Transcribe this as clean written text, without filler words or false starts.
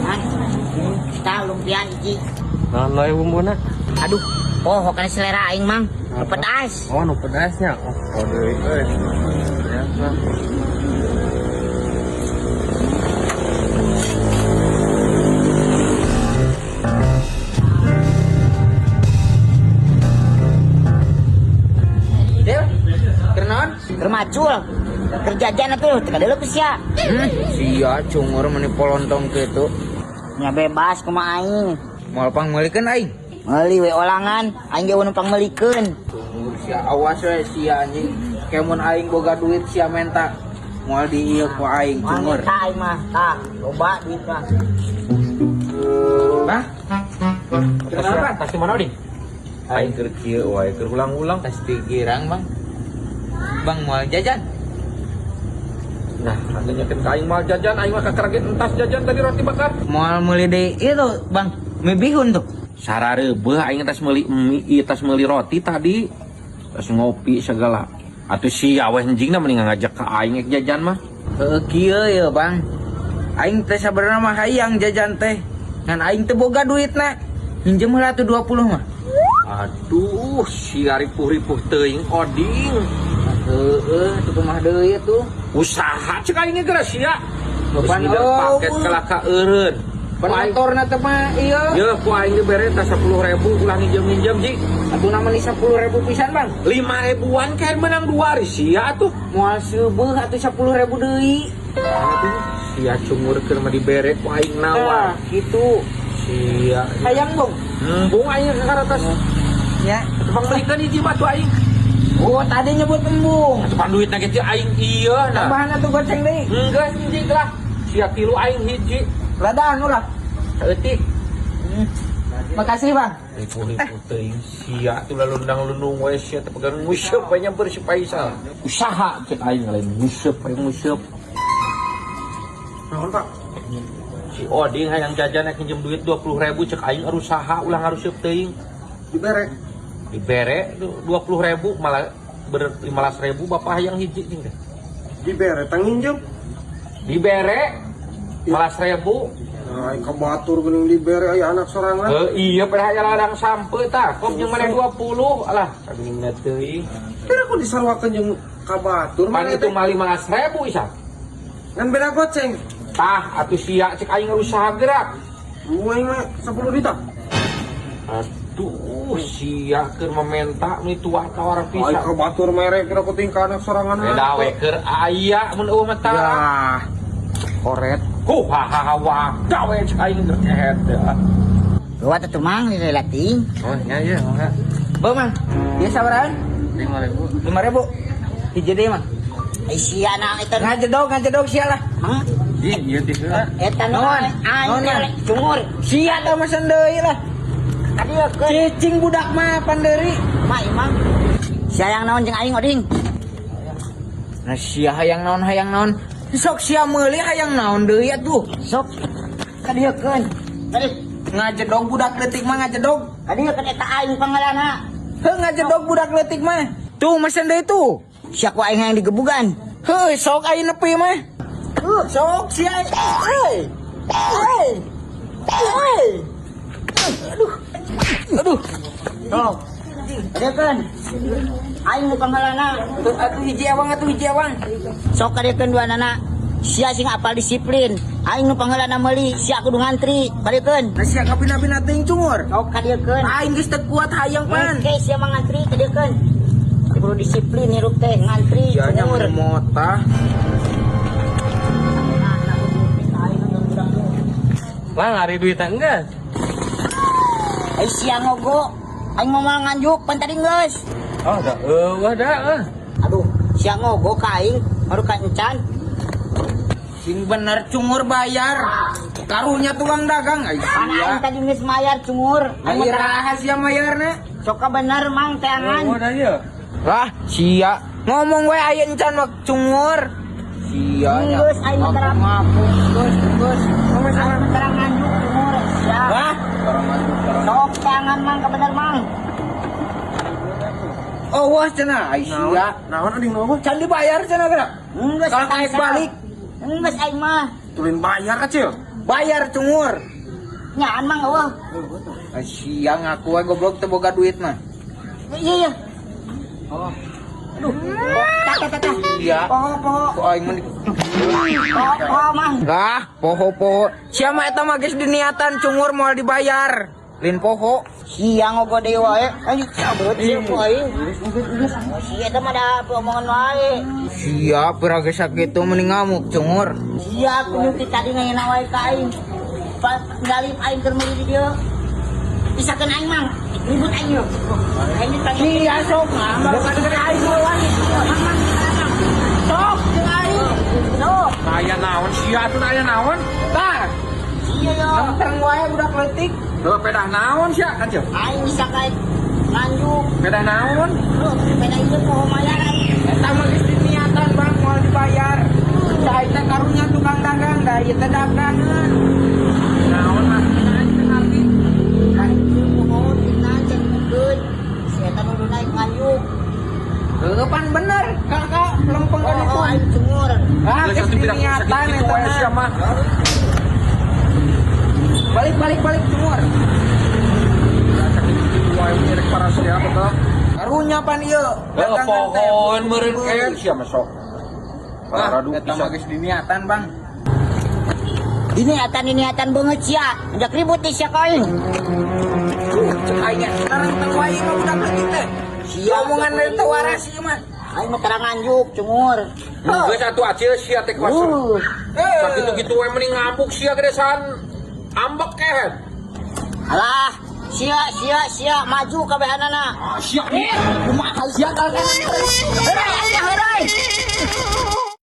Mang, kita lumpia hiji. Naon wae bumbuna? Aduh, oh kana selera aing, Mang. Nu pedas. Oh, nu pedasnya. Oh, kode euy. Ya, nah. Del, keur naon? Keur macul. Keur jajan atuh, teu kadeuleu ku sia. Sia cungur meni polontong kitu. Nya bebas kumaha aing. Moal pangmeulikeun aing. Meuli we olangan, aing ge numpang meulikeun. Cungur sia, awas we sia anjing. Kemun aing boga duit sia menta. Moal di ieu ku aing cungur. Mangga aing mah, tah, loba duit mah. Bah? Kenapa? Tas di mana, Ding? Aing keur kieu wae, keur ulang-ulang. Tas di girang, Bang. Bang moal jajan. Nah, anda nyakin ka aing moal jajan, aing mah kakaraget entas jajan tadi roti bakar. Moal meuli deui itu, Bang. Mie bihun tuh. Sarareubeuh aing tas meuli mie, ieu tas meuli roti tadi. Tas ngopi segala. Atuh sia we anjingna mending ngajak ka aing ek jajan mah. Heeh kieu ya, Bang. Aing teh sabenerna mah hayang jajan teh. Ngan aing teu boga duitna. Minjem heula tuh 20 mah. Aduh, sia ripuh-ripuh teuing oding. Heeh, tuh kumaha deui tuh. Usaha cek aing ge geura sia. Geus Beban ngider paket eueuh. kalah ka eureun. Penatorna teh mah ieu. Ye, ku aing ge bere tas 10.000 ulah nginjem-nginjem ji. Atuh na meni 10.000 pisan, Bang. 5 ribuan kan menang 2 ari sia atuh. Moal seubeeh atuh 10.000 deui. Aduh, sia cungur keur mah dibere ku aing nawar. Nah, gitu. Sia. Hayang, Bung. Embung aing ka atas. Ya. Atuh pangmeulikeun hiji mah tuh aing. Oh, tadi nyebut embung. Atuh pan duitna ge teh aing ieu nah. Tambahan atuh goceng deui. Enggeus hiji lah. Sia tilu aing hiji. Ladaan ulah. Saeutik. Makasih, Bang. Ripuh-ripuh teuing sia tuh lalundang-lundung we sia teh pegang nguseup we nyamper si Faisal. Usaha cek aing lain nguseup we nguseup. Naon, Pak? Si Oding hayang jajan rek minjem duit 20.000 cek aing usaha ulah ngaruseup teuing. Dibere. Dibere 20.000 malah ber 15.000 bapak hayang hiji cing teh. Dibere tang nginjem. Dibere 15.000. Nah, ka batur geuning dibere aya anak sorangan. Heuh iya pada aya ladang sampe tah. Kom jeung maneh 20 alah kabiningna teuing. Kira aku disaruakeun jeung ka batur Pan maneh itu teh. mah 15.000 isa. Ngan beda goceng. Tah atuh sia cek aing usaha gerak. Aing mah 10 juta. Aduh sia keur mementa meni tua tawar Aing pisan. ka batur mere kira ku tingkah anak sorangan. Beda we keur aya mun eueuh mah tah. Ya. Koret. Huh ha ha ha wah gawe cek aing keur kehet ya. Lewat atuh Mang di lating. Oh nya ieu mangga. Bang, Mang. Biasa sabarahan? 5.000. 5.000. Hiji deui, Mang. Ai sia na eta Ngajedog, ngajedog sia lah. Mang, Ji, ieu teh heula. eta nu Naon? aing Naon, Mang? cungur. Sia tah mesen deui lah. Kadieukeun. Cicing budak mah pandeuri. Mak imang. Sia yang naon jeung aing oding? Nah sia hayang naon hayang naon. Sok sia meuli hayang naon deui atuh. Sok kadieukeun. Tadi Ngajedog budak leutik mah ngajedog. kadieukeun eta aing pangalana. Heuh ngajedog budak leutik mah. Tuh mesen deui tuh. Sia ku aing hayang digebugan. Heuh sok aing nepi mah. Sok sia. Heuy. Heuy. Heuy. Aduh. Aduh. Sok. Kadieukeun. Aing nu pangalana. Tuh atuh hiji ewang atuh hiji ewang. Sok kadieukeun dua nana. Sia sing apal disiplin. Aing nu pangalana meuli, sia kudu ngantri. Kadieukeun. Nah sia kabina-bina teuing cungur. Sok kadieukeun. Aing geus teu kuat hayang pan. Oke, sia mah ngantri kadieukeun. Kudu disiplin hirup teh ngantri Sia nya cungur. motah. Lah ngari duit enggeus. Ai sia ngogo. Aing mau mal nganjuk pan tadi geus. Oh, da eueuh da eueuh. Aduh, sia ngogo ka aing, baru ka encan. Sing bener cungur bayar. Karunya tukang dagang ai Pan sia. aing tadi geus mayar cungur. Aing Ai mah rahasia mayarna. sok ka bener mang teangan. Eueuh da ieu. Lah, sia ngomong we aya encan wak cungur. Sia nya. Geus aing mah terang. Ngaku geus geus. Aing mah terang nganjuk cungur sia. Lah, Sok teangan mang ka bener mang. oh wah cenah ai sia. Naon ading naon? Can dibayar cenah geura. Geus Kalau naik balik. Geus aing mah. Tulin bayar kecil. Bayar cungur. Nyaan mang eueuh. Ah, sia ngaku we goblok teu boga duit mah. Iya iya. Oh, Aduh. Tah tah tah. iya. Poho poho. Ku aing mah Poho poho mang. Lah, poho-poho. Sia mah eta mah geus diniatan cungur moal dibayar. Lin poho. Sia ngogo deui wae. Ayo cabut sia ku aing. Sia eta mah da omongan wae. Sia pira geus sakitu mending ngamuk cungur. Sia kudu ti tadi ngayana wae ka aing. Galip aing keur meuli di dieu. Pisakeun aing mang. Ribut aing yeuh. Aing dipanggil. Sia sok ngambek ka aing mah wani. Mang mang mang. Sok jeung aing. Sok. Aya naon sia atuh aya naon? Tah, Sia yo. nempeng wae budak leutik. Heuh pedah naon sia kacil? Aing bisa kae nganjuk. Pedah naon? Loh, sepeda ieu poho mayar aing. Eta mah geus diniatan bang moal dibayar. Da aing teh karunya tukang dagang, da ieu teh dagangan. Naon mah aing teu ngarti. Aing poho tina cengkeun. Si eta nu naik nganjuk. Heuh pan bener, kakak lempeng kan itu. Oh, aing cungur. Ah, Geus geus atuh pirang diniatan sakitu eta wae sia mah. mah. Balik balik balik cungur. Sakitu wae nyerek para sia betul. Karunya pan ieu. Heuh Dagangan teh. pohoan meureun keun sia mah sok. Ah, Paradu eta pisan. mah geus diniatan bang. Ini atan banget sia. Ajak ribut nih sia ka aing. Cek aing nya, tarang wae mah budak leutik teh. Sia Omongan teu waras ieu mah. Aing mah terang nganjuk cungur. Geus atuh acil sia teh kuasa. Sakitu kitu wae mending ngambuk sia gedesan ambek kehed. Alah, sia sia sia maju kabehanana. Ah, sia. Kumaha sia kalkan. Herai, herai.